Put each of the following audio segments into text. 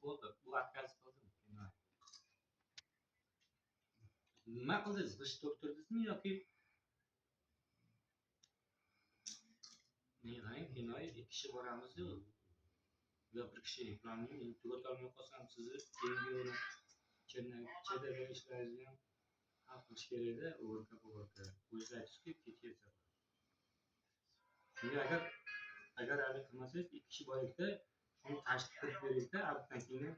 Bo'ldi, bu отказ qildim. Nima qildingiz? G'isht to'ktirdingizmi yoki men qarang, hinoy ikki kishi boramiz-ku. Yo bir kishi planni men tugatolmay qolsam, sizni keyingi uni chetdagi ishlaringizni ham hal qilish kerakda, o'rka o'rka. O'zingiz aytdingizki, ketyapsiz. Shunga agar hali qilmasangiz, ikki kishi boraylikda, shuni tashkil qilib beraylikda, abdan keyin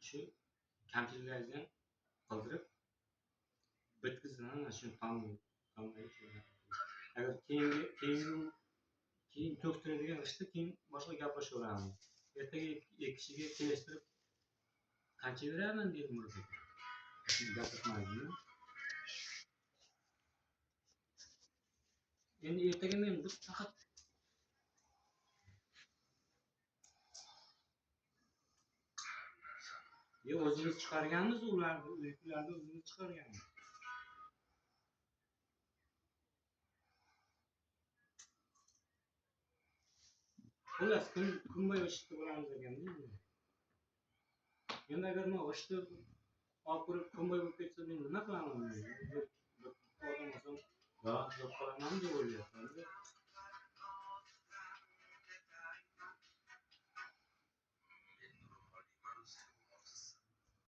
shu kamchiliklaringizni ham qildirib bitkazib, mana shuni tomdagi. Agar keyin to'ktiradigan g'ishtni keyin boshqa gaplashaveramiz. Ertaga ikki kishiga kelishtirib qancha beraman dedi Murod aka. Gaplashmadimmi? Endi ertaga men bu faqat yo o'zimiz chiqarganmiz ularni, uylarni o'zimiz chiqarganmiz. Xullas, kun bo'yi g'ishtda bo'lamiz ekanda endi. Endi agar men g'ishtni olib ko'rib kun bo'yi bo'lib ketsa, men nima qilaman? Bir odam bo'lsam, yo'q qolaman deb o'ylayapman.